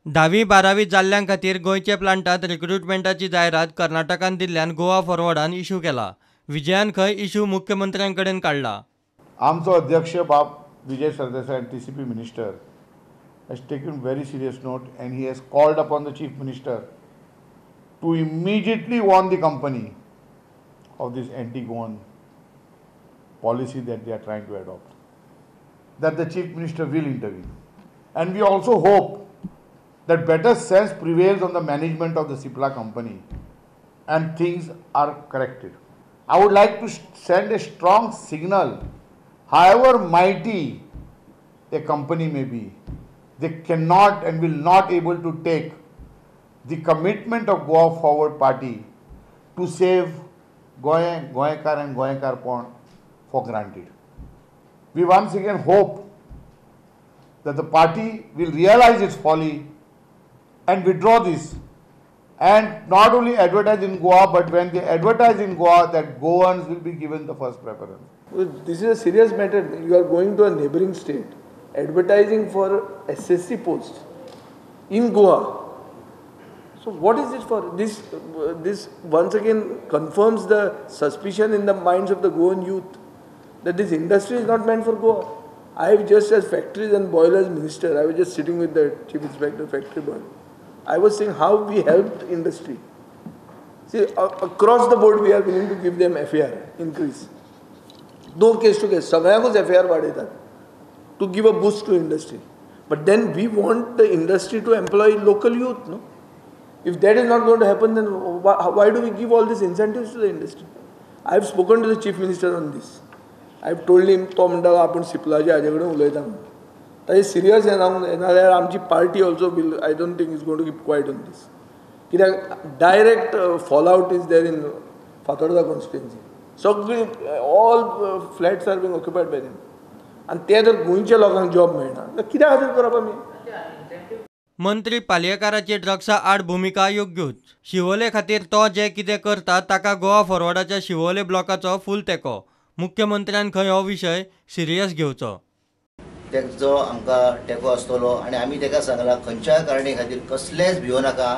धावी बारावी जाल्ल्यां खातीर गोंयचे प्लांटांत रिक्रुटमेंटाची जायरात कर्नाटकान दिल्ल्यान गोवा फॉरवर्डान इशू केला. विजयान खंय इशू मुख्यमंत्र्यां कडेन काडला. आमचो अध्यक्ष बाब Vijay Sardesai, TCP minister, has taken very serious note and he has called upon the Chief Minister to immediately warn the company of this anti-Goan policy that they are trying to adopt, that the Chief Minister will intervene. And we also hope that better sense prevails on the management of the Cipla company and things are corrected. I would like to send a strong signal, however mighty a company may be, they cannot and will not able to take the commitment of Goa Forward Party to save Goa, Goenkar and Goenkarpon for granted. We once again hope that the party will realize its folly and withdraw this, and not only advertise in Goa, but when they advertise in Goa, that Goans will be given the first preference. Well, this is a serious matter. You are going to a neighboring state, advertising for SSC posts in Goa. So what is it for? This once again confirms the suspicion in the minds of the Goan youth that this industry is not meant for Goa. I have just, as factories and boilers minister, I was just sitting with the chief inspector, factory boy. I was saying how we helped industry. See, across the board we are willing to give them FAR increase. Though case to case, सगळ्यांकूच FAR वाडयतात to give a boost to industry. But then we want the industry to employ local youth, no? If that is not going to happen, then why do we give all these incentives to the industry? I have spoken to the Chief Minister on this. I have told him, तो म्हणटा आपूण सिप्लाच्या हाजे कडेन उलयता म्हणून. ताजें serious हें नाजाल्यार आमची party also will, I don't think is going to keep quiet on this. कित्याक direct fall out is there in Fatorda constituency. सगळी all flats are being occupied by them. आनी ते जर गोंयच्या लोकांक जॉब मेळना जाल्यार कित्या खातीर करप आमी? मंत्री पालयेकाराची ड्रग्सा आड भुमिका योग्यूच. शिवोले खातीर तो जें कितें करता ताका गोवा फॉरवर्डाच्या शिवोले ब्लॉकाचो फूल तेंको. मुख्यमंत्र्यान खंय हो विशय सिरियस घेवचो. तेजो आमकां तेंको आसतलो आनी आमी ताका सांगलां खंयच्याय कारणे खातीर कसलेंच भियो नाका,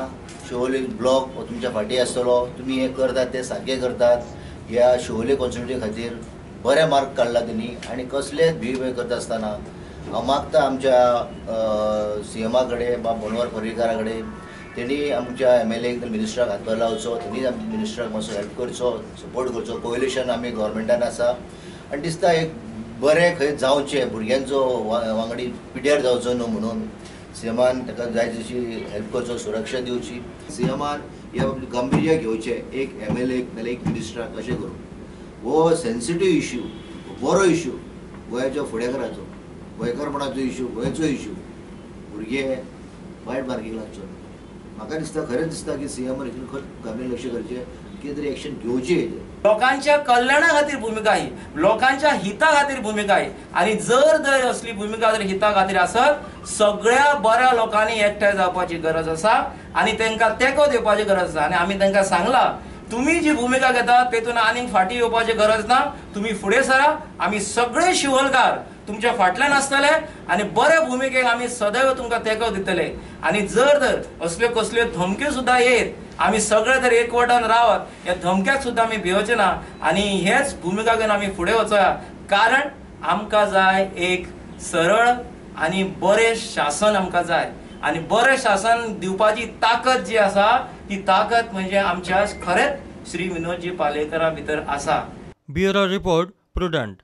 शिवोले ब्लॉक हो तुमच्या फाटीं आसतलो, तुमी हें करतात तें सारकें करतात, ह्या शिवोले कॉन्स्टिट्युएन्सी खातीर बरे मार्क काडला तेणी आनी कसलेच भीय करता आसतना हांव मागता आमच्या सीएमा कडेन, बाब मनोहर पर्रीकारा कडेन, तेणी आमच्या एमएलए मिनिस्टराक हातभार लावचो, तेणी आमच्या मिनिस्टराक मातसो हेल्प करचो, सपोर्ट करचो. कोएलिशन आमी गव्हर्मेंटान आसा आनी दिसता एक बरें खंय जावचें, भुरग्यांचो वांगडी पिड्यार जावचो न्हू म्हणून सीएमान ताका जाय तशी हेल्प करचो, सुरक्षा दिवची. सीएमान ह्या गांभीर्य घेवचें, एक एमएलए नाल्यार एक मिनिस्टराक अशें करून हो सेन्सिटीव इश्यू, बरो इश्यू, गोंयाच्या फुडाकाराचो, गोंयकारपणाचो इश्यू, गोंयचो इश्यू, भुरगे वायट मार्गीक लागचो. म्हाका दिसता, खरेंच दिसता की सीएमान हितून खरेंच गांभीर्य लक्ष करचें, कितें तरी एक्शन घेवचें. लोकांच्या कल्याणा खातीर भुमिका ही, लोकांच्या हिता खातीर भुमिका ही. आनी जर जर असली भुमिका जर हिता खातीर आसत, सगळ्या बऱ्या लोकांनी एकठांय जावपाची गरज आसा आनी तांकां तेंको दिवपाची गरज आसा. आनी आमी तांकां सांगलां, तुमी जी भुमिका घेतात तेतून आनीक फाटीं येवपाची गरज ना, तुमी फुडें सरा, आमी सगळे शिवोलकार तुमच्या फाटल्यान आसतले आनी बऱ्या भुमिकेक आमी सदैव तुमकां तेंको दितले. आनी जर तर असल्यो कसल्यो धमक्यो सुद्दां येत, आमी सगळे जर एकवटान रावत, ह्या धमक्याक सुद्दां आमी भिवचे ना आनी हेच भुमिका घेवन आमी फुडें वचोया. कारण आमकां जाय एक सरळ आनी बरें शासन आमकां जाय आनी बरें शासन दिवपाची ताकद जी आसा ती ताकद म्हणजे आमच्या खरेंच श्री विनोदजी पालयेकरा भितर आसा. Bureau report, Prudent.